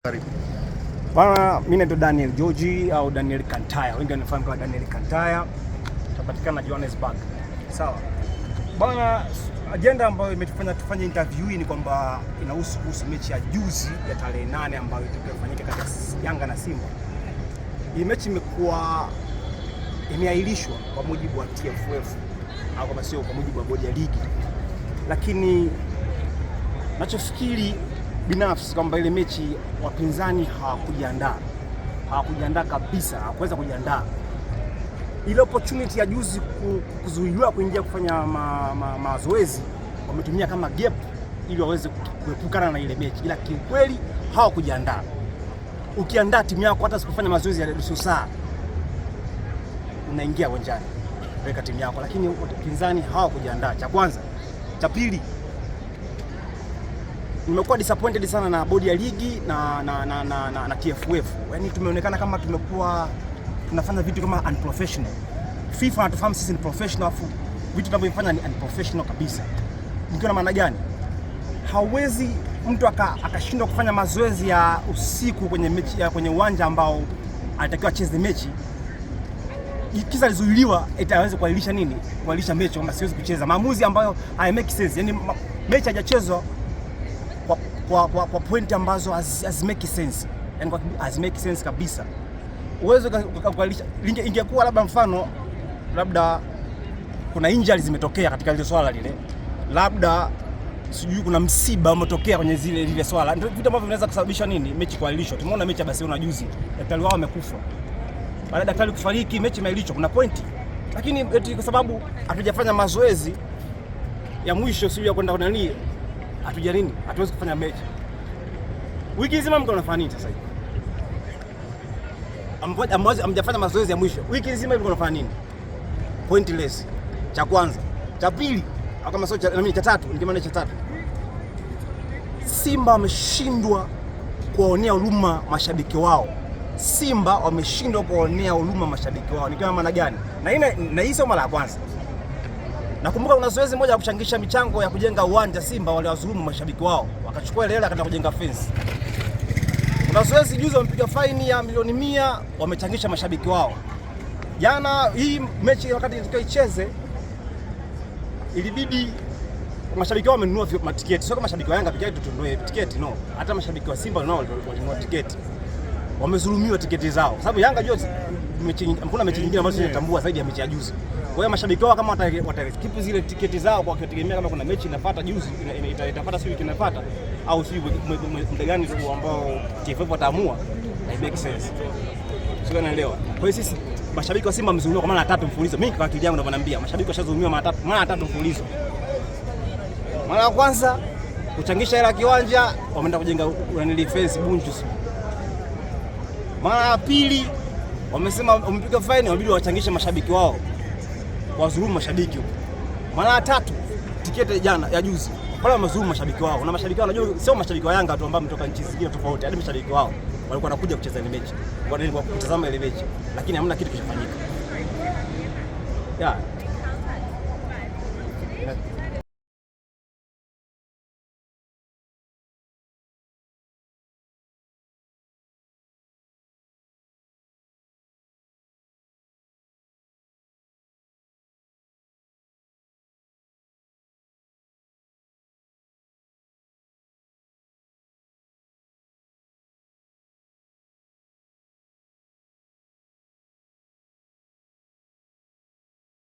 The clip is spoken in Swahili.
Karibu. Bana, mimi naitwa Daniel George au Daniel Kantaya, wengi wanafahamu kama Daniel Kantaya, tunapatikana Johannesburg. Sawa bana, agenda ambayo imetufanya tufanye interview hii ni kwamba inahusu kuhusu mechi ya juzi ya tarehe 8 ambayo itakayofanyika kati ya Yanga na Simba. Hii mechi imekuwa imeahirishwa kwa mujibu wa TFF au kama sio kwa mujibu wa bodi ya ligi, lakini nachofikiri binafsi kwamba ile mechi wapinzani hawakujiandaa, hawakujiandaa kabisa, hawakuweza kujiandaa. Ile opportunity ya juzi kuzuiliwa kuingia kufanya mazoezi wametumia kama gap ili waweze kuepukana na ile mechi, ila kiukweli hawakujiandaa. Ukiandaa timu yako hata usipofanya mazoezi ya nusu saa unaingia uwanjani weka timu yako, lakini wapinzani hawakujiandaa. Cha kwanza. Cha pili, nimekuwa disappointed sana na bodi ya ligi na TFF. Yaani tumeonekana kama tumekuwa tunafanya vitu kama unprofessional. FIFA anatufahamu sisi ni professional, afu vitu tunavyofanya ni unprofessional kabisa. Nikiwa na maana gani? Hauwezi mtu akashindwa kufanya mazoezi ya usiku kwenye mechi ya kwenye uwanja ambao alitakiwa acheze mechi, kisa alizuiliwa eti aweze kuahirisha nini, kuahirisha mechi kwamba siwezi kucheza, maamuzi ambayo haya make sense. Yani mechi haijachezwa kwa point ambazo hazi make sense, yani kwa hazi make sense kabisa. Uwezo kuahirisha, ingekuwa labda mfano labda kuna injuries zimetokea katika lile swala lile, labda sijui kuna msiba umetokea kwenye zile lile swala, ndio vitu ambavyo vinaweza kusababisha nini mechi kuahirishwa. Tumeona mechi ya Barcelona juzi, daktari wao amekufa. Baada ya daktari kufariki, mechi imeahirishwa, kuna pointi, lakini eti kwa sababu hatujafanya mazoezi ya mwisho, sijui ya kwenda nani, hatuja nini, hatuwezi kufanya mechi wiki nzima. Mko mnafanya nini sasa hivi? Hamjafanya mazoezi ya mwisho wiki nzima hivi, mnafanya nini? Pointless. Cha kwanza, cha pili, au kama sio cha nami, cha tatu, ndio maana cha tatu, Simba wameshindwa kuwaonea huruma mashabiki wao. Simba wameshindwa kuwaonea huruma mashabiki wao. Nikiwa maana gani? Na hii sio mara ya kwanza. Nakumbuka kuna zoezi moja ya kuchangisha michango ya kujenga uwanja, Simba waliwadhulumu mashabiki wao, wakachukua ile hela kwenda kujenga fence. Kuna zoezi juzi wamepiga faini ya milioni 100, wamechangisha mashabiki wao. Jana hii mechi wakati ilitakiwa icheze, ilibidi mashabiki wao wamenunua matiketi, sio kama mashabiki wa Yanga pekee yake tununue tiketi, no. Hata mashabiki wa Simba nao walinunua tiketi, wamezulumiwa tiketi zao, kwa sababu Yanga jua mechi, hakuna mechi nyingine ambazo zinatambua zaidi ya mechi ya juzi. Kwa hiyo mashabiki wao kama watakeep zile tiketi zao kwa kutegemea kama kuna mechi inafuata juzi itafuata siku inafuata au sijui muda gani ambao TFF wataamua, hai make sense. Sio, naelewa. Kwa hiyo sisi mashabiki wa Simba mzulumiwa kwa mara tatu mfululizo. Mimi kwa akili yangu ndio mashabiki washazulumiwa mara tatu, mara tatu mfululizo. Mara ya kwanza kuchangisha hela kiwanja, wameenda kujenga nani fence Bunju. Mara ya pili wamesema wamepiga faini, wabidi wachangishe mashabiki wao, wadhulumu mashabiki huko. Mara ya tatu tiketi jana ya juzi pale wamedhulumu mashabiki wao, na mashabiki wao wanajua sio mashabiki wa Yanga tu ambao wametoka nchi zingine tofauti, hadi mashabiki wao walikuwa wanakuja kucheza ile mechi, kwa kutazama ile mechi, lakini hamna kitu kilichofanyika. Yeah.